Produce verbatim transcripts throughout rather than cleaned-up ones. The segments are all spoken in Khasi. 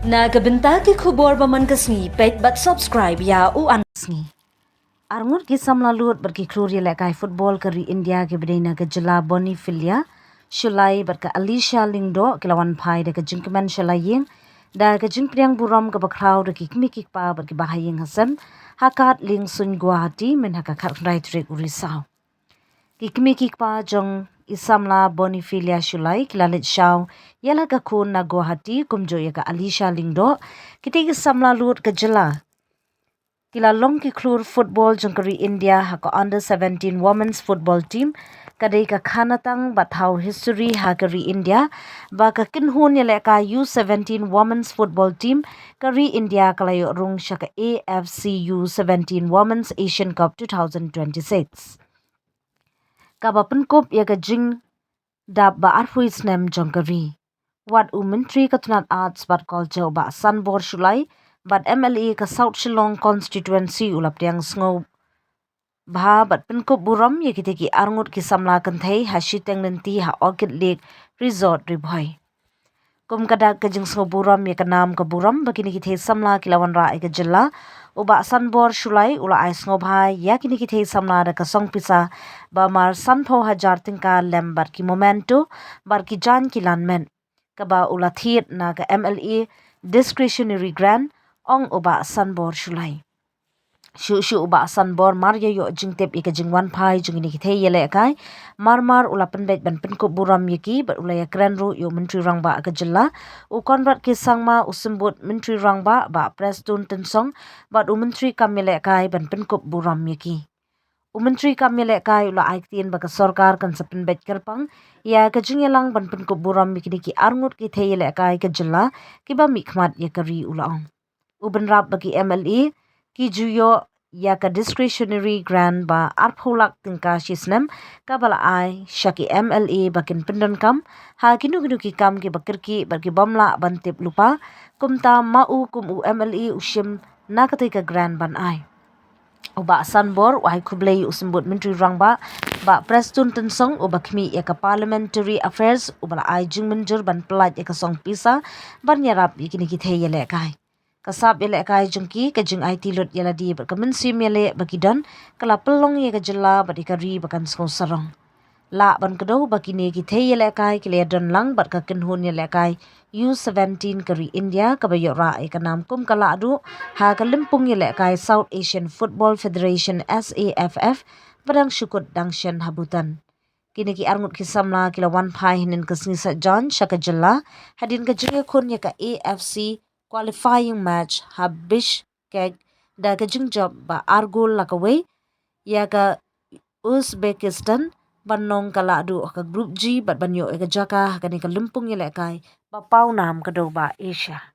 Na ka bynta ki khubor ba man ka sngi, peit bad subscribe ïa U An Sngi. Arngut ki samla lut bad ki khlur ïalehkai football ka ri India kiba dei na ka jylla Boniphilia Shullai bad ka Alisha Lyngdoh ki la wan phai da ka jingkmen sha la ïing da ka jingpdiang burom kaba khraw da ki kmie ki kpa bad ki bahaïing hasem ha Kad Lieng Suin Guwahati mynha ka khatkhyndai tarik u Risaw. Ki kmie ki kpa jong i samla Boniphilia Shullai ki la leit shaw ïa la ka khun na Guwahati kumjuh ïa ka Alisha Lyngdoh. Kitei ki samla lut ka jylla ki la long ki khlur football jong ka ri India ha ka under seventeen women's football team ka dei ka khanatang ba thaw history ha ka ri India ba ka kynhun ïalehkai U seventeen women's football team ka ri India ka la ïoh rung sha ka A F C U seventeen Women's Asian Cup two thousand twenty-six. Kaba pynkup ïa ka jingdap ba arphew snem jong ka ri. Wat u Myntri ka tnat Arts bad Culture u Bah Sanbor Shullai bad M L A ka South Shillong Constituency u la pdiang sngewbha bad pynkup burom ïa kitei ki arngut ki samla kynthei ha shiteng lynti ha Orchid Lake Resort Ri Bhoi. Kum ka dak ka jingsngewburom ïa ka nam ka burom ba kine ki thei samla ki la wanrah ïa ka jylla, u Bah Sanbor Shullai u la ai sngewbha ïa kine ki thei samla da ka song pisa ba mar sanphew hajar tyngka lem bad ki memento bad ki jaiñ ki lan met, kaba u la thied na ka M L A discretionary grant, ong u Bah Sanbor Shullai. Shuh shuh u Bah Sanbor mar ïa ïoh jingtip ïa ka jingwan phai jong kine ki thei ïalehkai, mar mar u la pynbeit ban pynkup burom ïa ki bad u la ïakren ruh ïa u Myntri Rangbah ka jylla, u Conrad K Sangma, u Symbud Myntri Rangbah Bah Prestone Tynsong bad u Myntri kam ïalehkai ban pynkup burom ïa ki. U Myntri kam ïalehkai u la ai ktien ba ka sorkar kan sa pynbeit kyrpang ïa ka jingïalang ban pynkup burom ïa kine ki arngut ki thei ïalehkai ka jylla kiba mihkhmat ïa ka ri, u la ong. U bynrap ba ki M L A ki ju ïoh ïa ka discretionary grant ba arphew lak tyngka shi snem kaba la ai sha ki M L A ba kin pyndonkam ha kino kino ki kam kiba kyrkieh bad ki bym lah ban tip lypa, kumta ma u kum u M L A u shim na katei ka grant ban ai. U Bah Sanbor u ai khublei u Symbud Myntri Rangbah Bah Prestone Tynsong uba khmih ïa ka Parliamentary Affairs uba la ai jingmynjur ban pyllait ïa ka song pisa ban ïarap ïa kine ki thei ïalehkai. Ka sap ïalehkai jong ki, ka jingaiti lut ïa lade bad ka mynsiem ïaleh ba ki don ka la pynlong ïa ka jylla bad ïa ka ri ba kan sngewsarong. Lah ban kdew ba kine ki thei ïalehkai ki la ïadon lang bad ka kynhun ïalehkai U seventeen ka ri India kaba ïoh rah ïa ka nam kum ka lahduh ha ka lympung ïalehkai South Asian Football Federation, S A F F, ba dang shu kut dang shen ha Bhutan. Kine ki arngut ki samla ki la wan phai hynnin ka sngi Saitjaiñ sha ka jylla hadien ka jingïakhun ïa ka A F C qualifying match ha Bishkek da ka jingjop ba ar gol la kawei ïa ka Uzbekistan ban long ka lahduh ha ka Group G bad ban ïoh ïa ka jaka ha kane ka lympung ïalehkai ba paw nam ka dewbah Asia.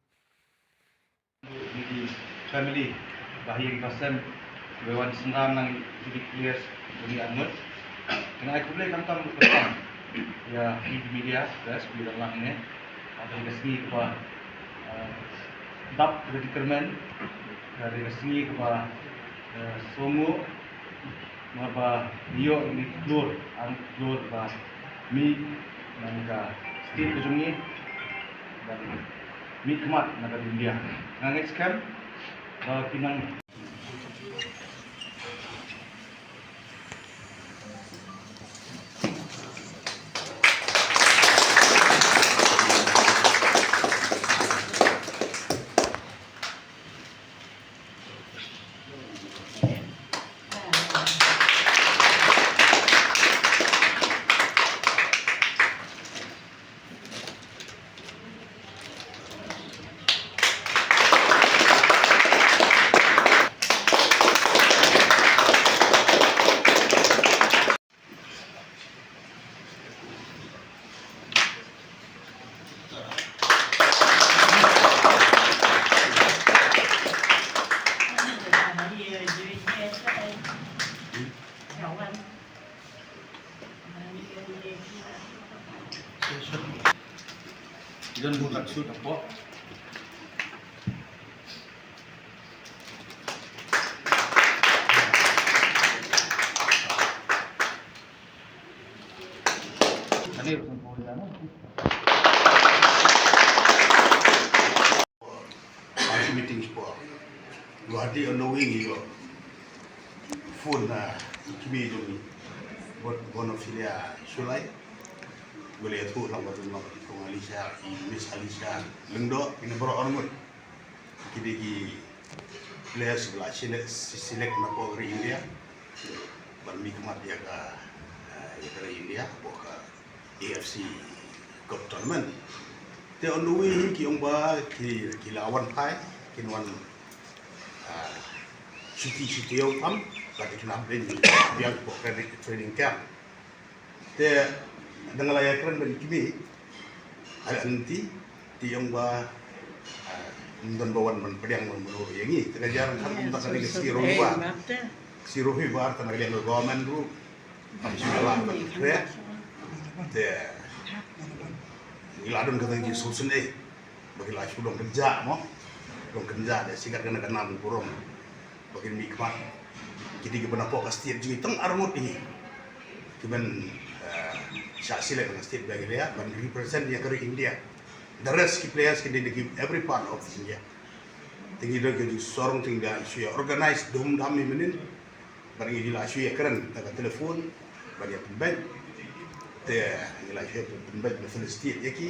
Family, bahaïing hasem, ba wan synran lang ïa ki players jong ngi arngut. Ngan ai khublei khamtam khamtam ïa phi ki media, press, phi don lang hangne. Ha kane ka sngi kaba, eh, dap kaba jingkyrmen, ha kane ka sngi kaba, eh, sngewnguh, namar ba ngi ïoh ïa kine ki khlur, arngut ki khlur ba mih na ka state ka jong ngi, ban mihkhmat na ka India. Nga ngeit skhem ba ki nang Meeting sport. Guwahati on the wing yo. Phone na i kmie jong i. Bot Bonophilia Shullai. Bale tu lang batu ma i kong Alisha, i Miss Alisha Lyngdoh, ina bro ormut. Kini ki players ba la select, select na pok ri India. Ban mih khmat ïa ka, eh, ïa ka ri India, pok ka A F C Cup Tournament. Te on the way hi ki ong ba ki, ki la wan phai, kin wan, ah, shuti shuti ïa u pam, ba ki khnam rin biang pok training, training camp. Te dang la ïa kren bad ki kmie, ai anti, te ong ba, ah, ym don ba wan ban pdiang ban mano ïa ngi. Te ka jar kan kum ta ka ri ka siro ba. Siro hi ba ta na ka liang ka government ruh. Kam shu la ban kre. Te ngi la don kata ki solution eh. Ba ki la shu dong kynja mo. Dong kynja de sigat kana kana burom. Ba kin mih khmat. Kiti ki ban pok ka state jong ngi tang arngut ngi. Ki ban, eh, shah select ka state ba ki la ban represent ïa ka ri India. The rest ki players ki dei ki every part of India. Te ngi da ki ju sorong te ngi da shu ïa organize dum dam ni mynnin. Bad ngi ju la shu ïa kren da ka telephone, bad ïa pynbeit. Te ngi la shu ïa pynbeit na felicitate ïa ki.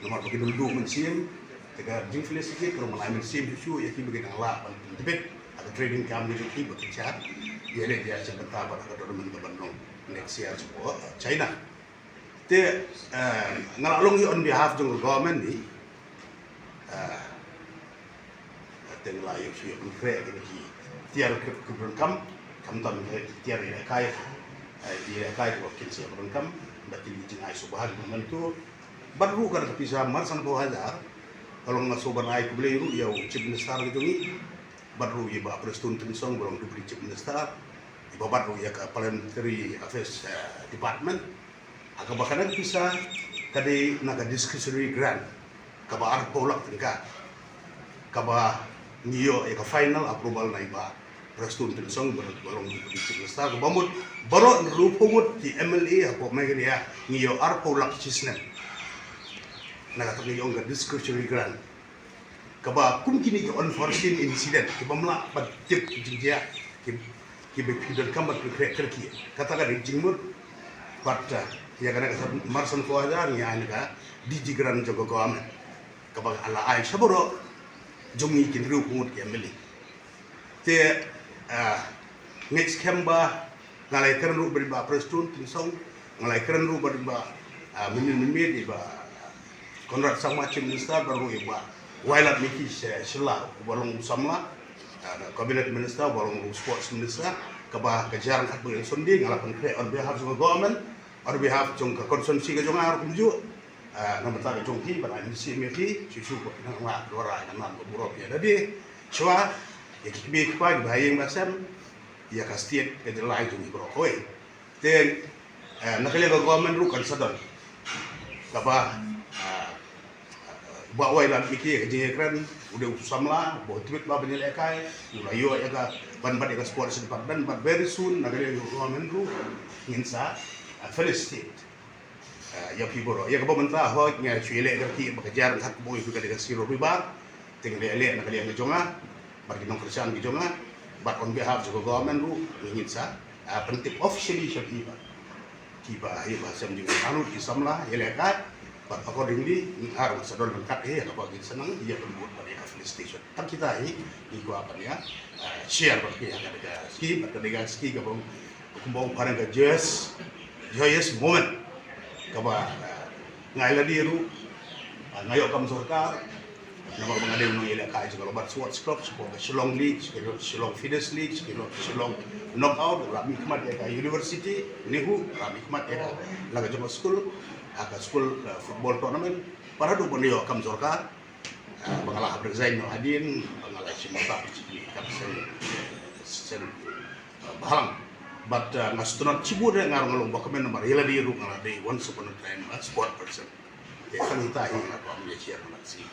Namar ba ki dum dum mynsiem, te ka jing felicitate, ka ruh mynai mynsiem shu shu ïa ki ba ki dang lah ban pyntbit. Ha ka training camp ni jong ki ba ki shah. Ïa leh ïa sha bynta bad ha ka tournament ka ban long next year sha China. Te, eh, nga la long hi on behalf jong ka government ni. Eh, te nga la ïoh shu ïoh kynrei kine ki tiar ki, ki donkam, khamtam ki tiar ïalehkai, eh, ïalehkai kiba kin sa ïoh donkam, bad kine ki jingai sngewbha ki donkam to. Bad ruh ka da ka pisa mar san phew hajar, ka long nga sngewbha ban ai khublei ruh ïa u Chief Minister ka jong ngi, bad ruh ïa i Bah Prestone Tynsong ba long Deputy Chief Minister, ïa ba bad ruh ïa ka Parliamentary Affairs, eh, Department. Ha kaba kane ka pisa ka dei na ka discretionary grant kaba arphew lak tyngka. Kaba ngi ïoh ïa ka final approval na i Bah Prestone Tynsong ba long Deputy Chief Minister, kaba mut baroh hynriewphew ngut ki M L A hapoh Meghalaya ngi ïoh arphew lak shisnem. Na kata ngi ong ka discretionary grant. Kaba kum kine ki unforeseen incident, kiba ym lah ban tip ki jingjia, ki, kiba phi donkam ban pynkhreh kyrkieh. Kata ka dei jingmut, bad, eh, ïa kane ka san, mar san phew hajar ngi ai na ka D G grant jong ka government. Kaba la ai sha baroh jong ngi ki hynriewphew ngut ki M L A. Te, ah, ngeit skhem ba nga la ïakren ruh bad i Bah Prestone Tynsong, nga la ïakren ruh bad i Bah, ah, mynnin mynmiet i Bah Conrad Sangma Chief Minister, bad ruh i Bah Wailadmiki Shylla, uba long u samla, ah, Cabinet Minister, uba long u Sports Minister, kaba ka jingïakhun ba ngi la sdang nga la pynkhreh on behalf jong ka government, on behalf jong ka constituency ka jong nga ruh kumjuh. Ah, na ka bynta ka jong phi, ban ai mynsiem ïa phi, shuh shuh ba phin nang lah dora ïa ka nam ka burom ïa lade. Shuwa, ïa ki kmie ki kpa, ki bahaïing bahasem, ïa ka state ka jylla jong ngi baroh kawei. Te, eh, na ka liang ka government ruh kan sa don kaba, ah, Bah Wailadmiki, ka jingïakren, u dei u samla, uba tbit ba ban ïalehkai, u la ïoh ïa ka ban bat ïa ka sports department, but very soon, na ka liang ka government ruh, ngin sa, ah, felicitate. Ah, ïa phi baroh. Ïa kaba mynta hooid nga shu ïaleh kyrkieh ba ka jingïakhun kaba ïa phi ka dei ka siro ribar. Te nga ïaleh na ka liang ka jong nga bad ki nongkyrshan ki jong nga. Bad on behalf jong ka government ruh ngin sa, ah, pyntip officially sha phi ba kiba ïa ba sem jong nga lut ki samla ïalehkai. Bad accordingly nga ruh sa don ryngkat ïa kaba ngin sa nang ïa pynbud bad ïa ka felicitation. Tang kita hi ngi kwah ban ïa, ah, share bad phi ha ka dei ka ski bad ka dei ka ski kaba kumba u phareng ka joyous, joyous moment. Kaba, ah, nga ïa lade ruh, ah, nga ïoh kam sorkar, namar ba nga dei u nongïalehkai jong ka Robert Schwartz Club, sha ka Shillong League, sha ka Shillong Feeders League, sha ka Shillong Knockout, la mihkhmat ïa ka University, NEHU, la mihkhmat ïa ka, la ka jong ka school, ah, ka school, ah, football tournament, para du ban ïoh kam sorkar, ah, ba nga la hap resign noh hadien, ba nga la shim bynta, kam sen, sen, Bhalang. But, uh, nga sngewtynnat shibun, nga ruh nga long ba kmen namar ïa lade ruh nga la dei once upon a time a sport person. Te tang kita hi nga kwah ban ïa share na ka sngi.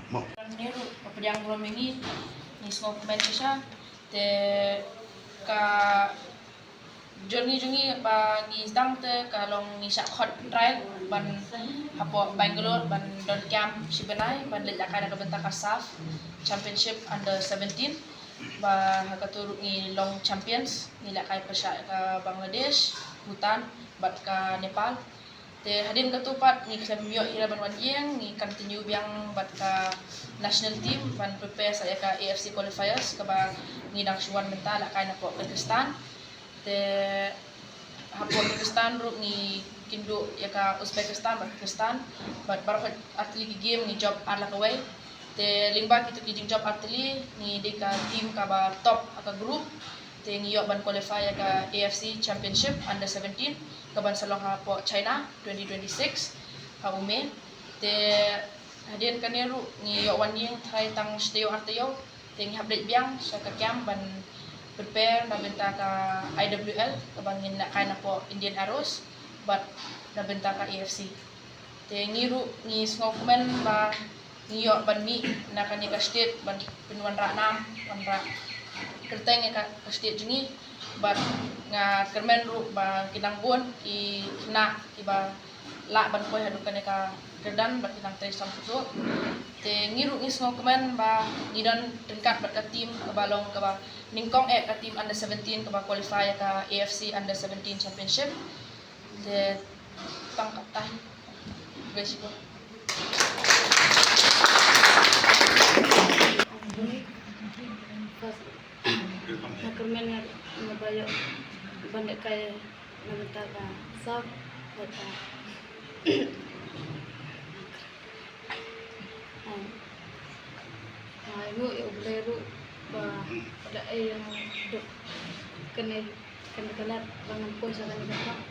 Mo. Kan ne ruh ka pdiang burom ïa ngi, ngi sngewkmen shisha. Te ka Journey jong ngi ba ngi sdang te ka long ngi shah khot trial ban hapoh Bangalore ban don camp shi bnai ban leit lehkai na ka bynta ka SAFF Championship under seventeen, ba ha katu ruh ngi long champions, ngi lehkai pyrshah ka Bangladesh, Bhutan bad ka Nepal. Te hadien katu pat ngi khlem ïoh ïa la ban wan ïeng, ngi continue biang bad ka national team ban prepare sa ïa ka A F C qualifiers kaba ngi dang shu wan mynta lehkai napoh Kyrgyzstan. Te hapoh Kyrgyzstan ruh ngi kynduh ïa ka Uzbekistan bad Kyrgyzstan, bad baroh artylli ki game ngi jop ar la kawei. Te lyngba kitu ki jingjop artylli ngi dei ka team kaba top ha ka group. Te ngi ïoh ban qualify ïa ka A F C Championship under seventeen kaban sa long hapoh China twenty twenty-six ha u May. Te hadien kane ruh ngi ïoh wan ïeng trai tang shi taïew ar taïew. Te ngi hap leit biang sha ka camp ban prepare na bynta ka I W L kaba ngin lehkai napoh Indian Arrows bad na bynta ka A F C. Te ngi ruh ngi sngewkmen ba ngi ïoh ban mih na kane ka state ban pynwanrah nam, wanrah kyrteng ïa ka, ka state jong ngi. Bad nga kyrmen ruh ba ki dang bun ki khynnah kiba lah ban poi haduh kane ka kyrdan bad ki dang trei sam shuh. Te ngi ruh ngi sngewkmen ba ngi don ryngkat bad ka team kaba long kaba nyngkong eh, ka team under seventeen kaba qualify ïa ka A F C under seventeen championship. Te tang katne. Khublei shibun. First, nga kyrmen nga, nga ba ïoh ban lehkai na bynta ka SAFF, bad ka, ah, nga ainguh ïa U Blei ruh ba la ai ïa nga duk kane, kane ka lad ba ngan poi sha kane ka camp.